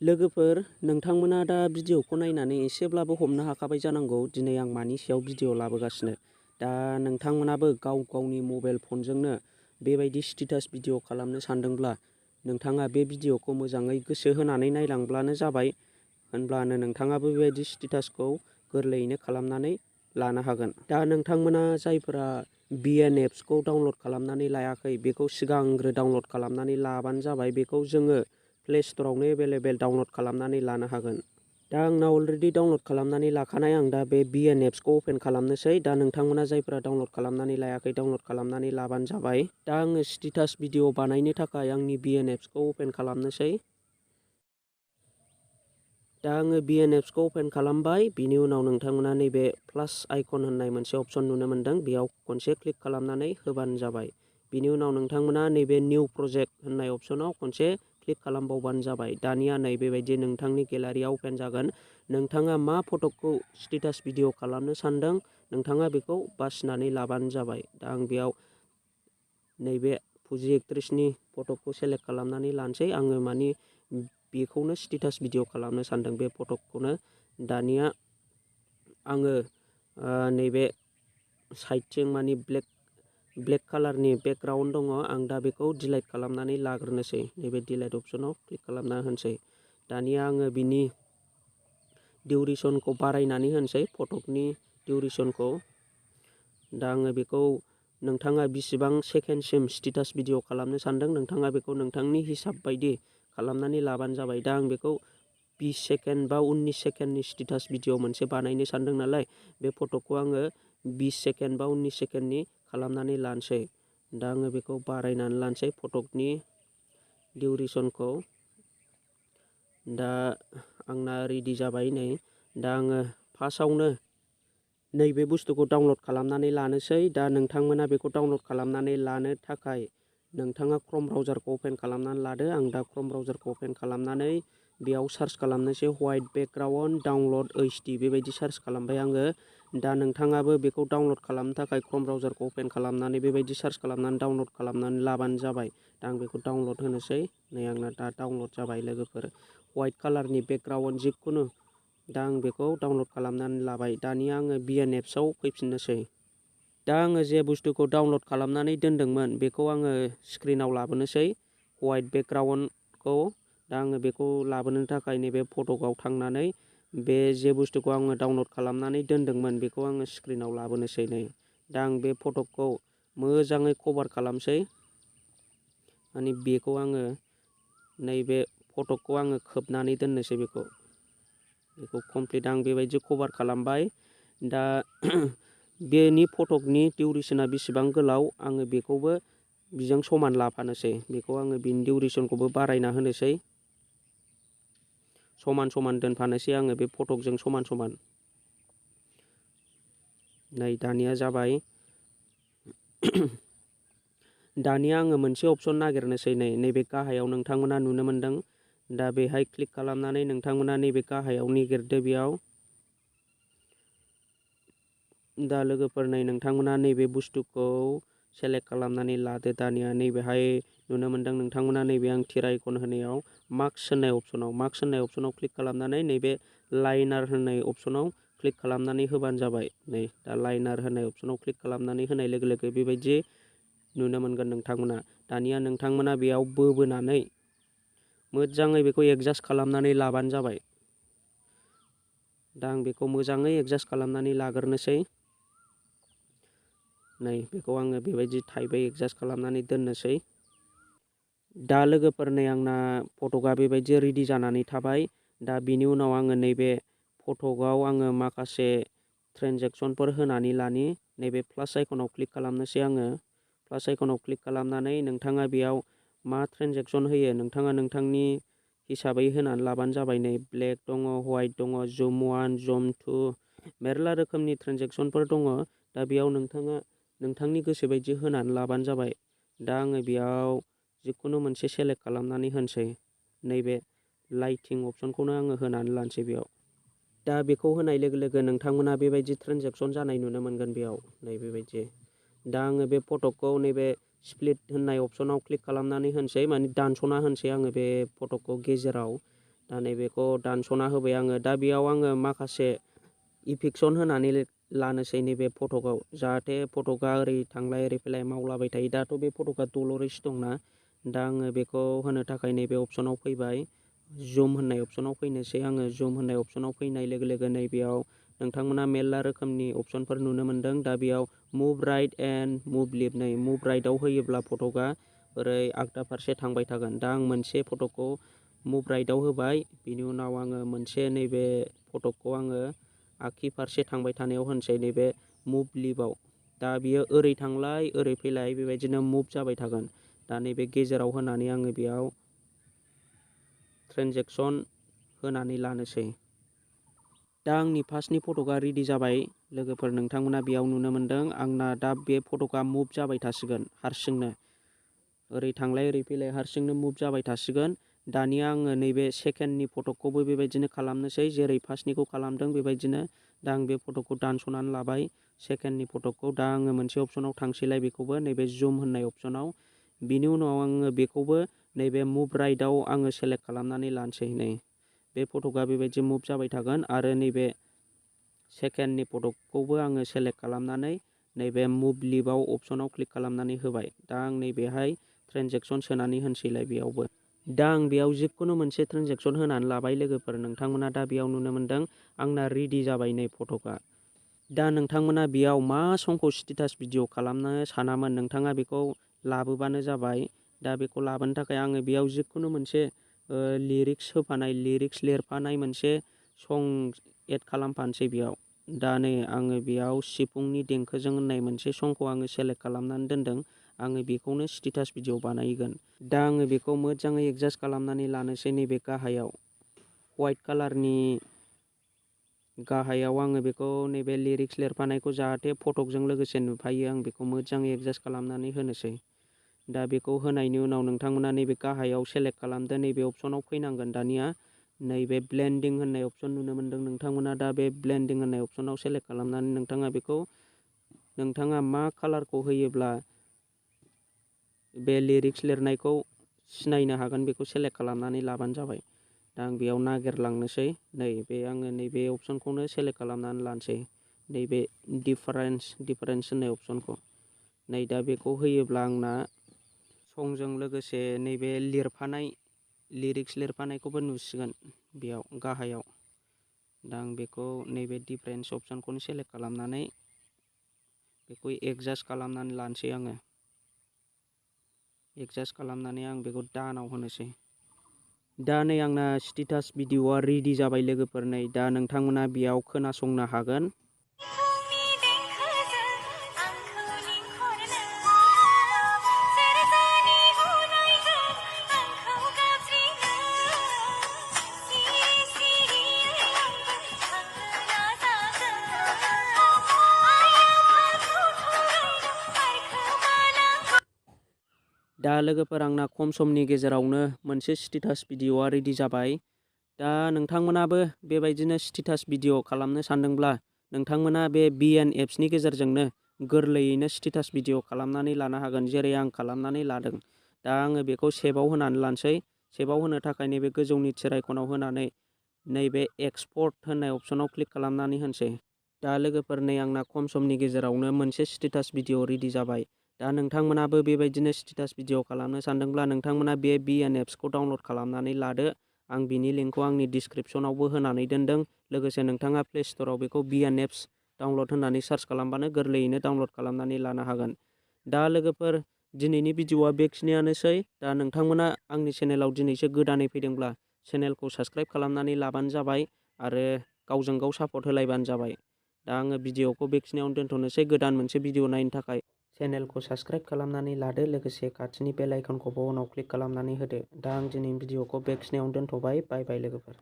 लोगोफोर नोंथांमोना दा भिडिअखौ नायनानै एसेब्लाबो हमनो हाखाबाय जानांगौ दिनै आं मानि सायाव भिडिअ लाबोगासिनो। दा नोंथांमोनाबो गाव गावनि मबाइल फनजोंनो बेबायदि स्टेटास भिडिअ खालामनो सानदोंब्ला नोंथाङा बे भिडिअखौ मोजाङै गोसो होनानै नायलांब्लानो जाबाय। होनब्लानो नोंथाङाबो बेबायदि स्टेटासखौ गोरलैयैनो खालामनानै लानो हागोन। दा नोंथांमोना जायफोरा VN एप्सखौ डाउनलड खालामनानै लायाखै बेखौ सिगांग्रो डाउनलड खालामनानै लाबानो जाबाय। बेखौ जोङो प्ले स्ट'रावनो एभेलेबेल डाउनलड खालामनानै लानो हागोन। दा आंना अलरेडि डाउनलड खालामनानै लाखानाय आं दा बे VN एप्सखौ अपेन खालामनोसै। दा नोंथांमोना जायफोरा डाउनलड खालामनानै लायाखै डाउनलड खालामनानै लाबानो जाबाय। दा आङो स्टेटास भिडिअ बानायनो थाखाय आंनि VN एप्सखौ अपेन खालामनोसै। दा आङो VN एप्सखौ अपेन खालामबाय। बिनि उनाव नोंथांमोना नैबे प्लास आइकन होननाय मोनसे अपसन नुनो मोनदों, बेयाव खनसे क्लिक खालामनानै होबानो जाबाय। बिनि उनाव नोंथांमोना नैबे निउ प्रजेक्ट होननाय अपसनाव खनसे क्लिक खालामबावबानो जाबाय। दानिया नै बेबायदि नोंथांनि गेलारिया अपेन जागोन। नोंथाङा मा फट'खौ स्टेटास भिडिअ खालामनो सानदों नोंथाङा बेखौ बासिनानै लाबानो जाबाय। दा आं बेयाव नैबे फुजि एक्ट्रेसनि फट'खौ सेलेक्ट खालामनानै लानोसै। आङो मानि बेखौनो स्टेटास भिडिअ खालामनो सानदों, बे फट'खौनो। दानिया आङो नैबे साइडथिं मानि ब्लेक कालारनि बेकग्राउन्ड दङ, आं दा बेखौ डिलाइट खालामनानै लाग्रोनोसै। नैबे डिलाइट अपसनाव क्लिक खालामना होनोसै। दानिया आङो बिनि डिउरेसनखौ बारायनानै होनोसै, फटकनि डिउरेसनखौ। दा आङो बेखौ नोंथाङा बिसिबां सेकेन्डसिम स्टेटास भिडिअ खालामनो सानदों नोंथाङा बेखौ नोंथांनि हिसाब बायदि खालामनानै लाबानो जाबाय। दा आं बेखौ 20 सेकेन्ड बा 19 सेकेन्डनि स्टेटास भिडिअ मोनसे बानायनो सानदों नालाय, बे फट'खौ आङो 20 सेकेन्ड बा 19 सेकेन्डनि खालामनानै लानोसै। दा आङो बेखौ बारायनानै लानोसै फटकनि डिउरेसनखौ। दा आंना रेडि जाबाय नै। दा आङो फार्स्टआवनो नैबे बुस्थुखौ डाउनलड खालामनानै लानोसै। दा नोंथांमोना बेखौ डाउनलड खालामनानै लानो थाखाय नोंथाङा क्रोम ब्राउजारखौ अपेन खालामनानै लादो। आं दा क्रोम ब्राउजारखौ अपेन खालामनानै बेयाव सार्च खालामनोसै व्हाइट बेकग्राउन्ड डाउनलड HD बेबायदि सार्च खालामबाय आङो। दा नोंथाङाबो बेखौ डाउनलड खालामनो थाखाय क्रोम ब्राउजारखौ अपेन खालामनानै बेबायदि सार्च खालामनानै डाउनलड खालामनानै लाबानो जाबाय। दा आं बेखौ डाउनलड होनोसै। नै आंना दा डाउनलड जाबाय लोगोफोर, व्हाइट कालारनि बेकग्राउन्ड जिखुनु। दा आं बेखौ डाउनलड खालामनानै लाबाय। दानिया आङो VN एप्सआव फैफिननोसै। दा आङो जे बुस्थुखौ डाउनलड खालामनानै दोनदोंमोन बेखौ आङो स्क्रिनाव लाबोनोसै, व्हाइट बेकग्राउन्डखौ। दा आङो बेखौ लाबोनो थाखाय नैबे फटकआव थांनानै बे जे बुस्थुखौ आङो डाउनलड खालामनानै दोनदोंमोन बेखौ आङो स्क्रिनाव लाबोनोसै नै। दा आं बे फटकखौ मोजाङै कभार खालामसै। माने बेखौ आङो नैबे फटकखौ आङो खोबनानै दोननोसै बेखौ कमप्लिट आं बेबायदि कभार खालामबाय। दा बेनि फटकनि डिउरेसना बेसेबां गोलाव आङो बेखौबो बिजों समान लाफानोसै। बेखौ आङो बिनि डिउरेसनखौबो बारायना होनोसै। समान समान दोनफानोसै आङो बे फटकजों समान समान। नै दानिया जाबाय। दानिया आङो मोनसे अपसन नागिरनोसै। नैबे गाहायाव नोंथांमोना नुनो मोनदों। दा बेहाय क्लिक खालामनानै नोंथांमोना नैबे गाहायाव निगिरदो बेयाव। दा लोगोफोर नै नोंथांमोना नैबे बुस्थुखौ सेलेक्ट खालामनानै लादो। दानिया नैबेहाय नुनो मोनदों नोंथांमोना नैबे आं थिर आइकन होनायाव मार्क्स होननाय अपसनाव क्लिक खालामनानै नैबे लाइनार होननाय अपसनाव क्लिक खालामनानै होबानो जाबाय। नै दा लाइनार होननाय अपसनाव क्लिक खालामनानै होनाय लोगो लोगो बेबायदि नुनो मोनगोन नोंथांमोना। दानिया नोंथांमोना बेयाव बोबोनानै मोजाङै बेखौ एडजास्ट खालामनानै लाबानो जाबाय। दा आं बेखौ मोजाङै एडजास्ट खालामनानै लाग्रोनोसै। नै बेखौ आङो बेबायदि टाइपै एडजास्ट खालामनानै दोननोसै। दा लोगोफोर नै आंना फटकआ बेबायदि रेडि जानानै थाबाय। दा बिनि उनाव आङो नैबे फटकआव आङो माखासे ट्रेन्जेकसनफोर होनानै लानि। नैबे प्लास आइकनाव क्लिक खालामनोसै आङो। प्लास आइकनाव क्लिक खालामनानै नोंथाङा बेयाव मा ट्रेन्जेकसन होयो नोंथाङा नोंथांनि हिसाबै होनानै लाबानो जाबाय। नै ब्लेक दङ, व्हाइट दङ, जुम 1, जुम 2 मेरला रोखोमनि ट्रेन्जेकसनफोर दङ। दा बेयाव नोंथाङा नोंथांनि गोसो बायदि होनानै लाबानो जाबाय। दा आङो बेयाव जिखुनु मोनसे सेलेक्ट खालामनानै होनोसै। नैबे लाइटिं अपसनखौनो आङो होनानै लानोसै बेयाव। दा बेखौ होनाय लोगो लोगो नोंथांमोना बेबायदि ट्रेन्जेकसन जानाय नुनो मोनगोन बेयाव नैबेबायदि। दा आङो बे फटकखौ नैबे स्प्लिट होननाय अपसनाव क्लिक खालामनानै होनोसै, माने दानस'ना होनोसै आङो बे फटकखौ गेजेराव। दा नैबेखौ दानस'ना होबाय आङो। दा बेयाव आङो माखासे इफेक्सन होनानै लानोसै नैबे फटकआव, जाहाथे फटकआ ओरै थांलाय ओरै फैलाय मावलाबाय थायो। दाथ' बे फटकआ दलरैसो दंना। दा आङो बेखौ होनो थाखाय नैबे अपसनाव फैबाय, जुम होननाय अपसनाव फैनोसै आङो। जुम होननाय अपसनाव फैनाय लोगो लोगो नैबेयाव नोंथांमोना मेरला रोखोमनि अपसनफोर नुनो मोनदों। दा बेयाव move right and move left, नै मुभ राइटआव होयोब्ला फटकआ ओरै आगदा फारसे थांबाय थागोन। दा आं मोनसे फटकखौ मुभ राइटआव होबाय, बिनि उनाव आङो मोनसे नैबे फटकखौ आङो आगखि फारसे थांबाय थानायाव होनोसै, नैबे मुभ लेफ्टआव। दा बियो ओरै थांलाय ओरै फैलाय बेबायदिनो मुभ जाबाय थागोन। दा नैबे गेजेराव होनानै आङो बेयाव ट्रेन्जेकसन होनानै लानोसै। दा आंनि फार्स्टनि फटकआ रेडि जाबाय लोगोफोर। नोंथांमोना बेयाव नुनो मोनदों आंना दा बे फटकआ मुभ जाबाय थासिगोन हारसिंनो, ओरै थांलाय ओरै फैलाय हारसिंनो मुभ जाबाय थासिगोन। दानिया आङो नैबे सेकेन्डनि फटकखौबो बेबायदिनो खालामनोसै, जेरै फार्स्टनिखौ खालामदों बेबायदिनो। दा आं बे फटकखौ दानस'नानै लाबाय सेकेन्डनि फटकखौ। दा आङो मोनसे अपसनाव थांसैलाय, बेखौबो नैबे जुम होननाय अपसनाव। बिनि उनाव आङो बेखौबो नैबे मुभ राइटआव आङो सेलेक्ट खालामनानै लानोसै। नै बे फटकआ बेबायदि मुभ जाबाय थागोन। आरो नैबे सेकेन्डनि फटकखौबो आङो सेलेक्ट खालामनानै नैबे मुभ लेफ्टआव अपसनाव क्लिक खालामनानै होबाय। दा आं नैबेहाय ट्रेन्जेकसन सोनानै होनोसैलाय बेयावबो। दा आं बेयाव जिखुनु मोनसे ट्रेन्जेकसन होनानै लाबाय लोगोफोर। नोंथांमोना दा बेयाव नुनो मोनदों आंना रेडि जाबाय नै फटकआ। दा नोंथांमोना बेयाव मा संखौ स्टेटास भिडिअ खालामनो सानामोन, नोंथाङा बेखौ लाबोबानो जाबाय। दा बेखौ लाबोनो थाखाय आङो बेयाव जिखुनु मोनसे लिरिक्स होफानाय, लिरिक्स लिरफानाय मोनसे सं एड खालामफानोसै बेयाव। दा नै आङो बेयाव सिफुंनि देंखोजों होननाय मोनसे संखौ आङो सेलेक्ट खालामनानै दोनदों। आङो बेखौनो स्टेटास भिडिअ बानायगोन। दा आङो बेखौ मोजाङै एडजास्ट खालामनानै लानोसै। नैबे गाहायाव वाइट कालारनि गाहायाव आङो बेखौ नैबे लिरिक्स लिरफानायखौ जाहाथे फटकजों लोगोसे नुफायो, आं बेखौ मोजाङै एडजास्ट खालामनानै होनोसै। दा बेखौ होनायनि उनाव नोंथांमोना नैबे गाहायाव सेलेक्ट खालामदो, नैबे अपसनाव फैनांगोन। दानिया नैबे ब्लेन्डिं होननाय अपसन नुनो मोनदों नोंथांमोना। दा बे ब्लेन्डिं होननाय अपसनाव सेलेक्ट खालामनानै नोंथाङा बेखौ, नोंथाङा मा कालारखौ होयोब्ला बे लिरिक्स लिरनायखौ सिनायनो हागोन बेखौ सेलेक्ट खालामनानै लाबानो जाबाय। दा आं बेयाव नागिरलांनोसै। नैबे आङो नैबे अपसनखौनो सेलेक्ट खालामनानै लानोसै, नैबे डिफारेन्स होननाय अपसनखौ। नै दा बेखौ होयोब्ला आंना संजों लोगोसे नैबे लिरफानाय लिरिक्स लिरफानायखौबो नुसिगोन बेयाव गाहायाव। दा आं बेखौ नैबे डिफारेन्स अपसनखौनो सेलेक्ट खालामनानै बेखौ एडजास्ट खालामनानै लानोसै आङो। एडजास्ट खालामनानै आं बेखौ दानाव होनोसै। दा नै आंना स्टेटास भिडिअआ रेडि जाबाय लोगोफोर। नै दा नोंथांमोना बेयाव खोनासंनो हागोन। दा लोगोफोर आंना खम समनि गेजेरावनो मोनसे स्टेटास भिडिअआ रेडि जाबाय। दा नोंथांमोनाबो बेबायदिनो स्टेटास भिडिअ खालामनो सानदोंब्ला नोंथांमोना बे BN एप्सनि गेजेरजोंनो गोरलैयैनो स्टेटास भिडिअ खालामनानै लानो हागोन, जेरै आं खालामनानै लादों। दा आङो बेखौ सेभआव होनानै लानोसै। सेभआव होनो थाखाय नैबे गोजौनि थिर आइकनाव होनानै नैबे एक्सपर्ट होननाय अपसनाव क्लिक खालामनानै होनोसै। दा लोगोफोर नै आंना खम समनि गेजेरावनो मोनसे स्टेटास भिडिअ रेडि जाबाय। दा नोंथांमोनाबो बेबायदिनो स्टेटास भिडिअ खालामनो सानदोंब्ला नोंथांमोना बे BN एप्सखौ डाउनलड खालामनानै लादो। आं बिनि लिंकखौ आंनि डिसक्रिपसनावबो होनानै दोनदों। लोगोसे नोंथाङा प्ले स्ट'राव बेखौ BN एप्स डाउनलड होननानै सार्च खालामबानो गोरलैयैनो डाउनलड खालामनानै लानो हागोन। दा लोगोफोर दिनैनि भिडिअआ बेखिनियानोसै। दा नोंथांमोना आंनि चेनेलाव दिनैसो गोदानै फैदोंब्ला चेनेलखौ साबस्क्राइब खालामनानै लाबानो जाबाय आरो गावजों गाव सापर्ट होलायबानो जाबाय। दा आङो भिडिअखौ बेखिनियावनो दोनथ'नोसै। गोदान मोनसे भिडिअ नायनो थाखाय चेनेलखौ साबस्क्राइब खालामनानै लादो, लोगोसे खाथिनि बेल आइकनखौबो अनाव क्लिक खालामनानै होदो। दा आं दिनैनि भिडिअखौ बेखिनियावनो दोनथ'बाय। बाय बाय लोगोफोर।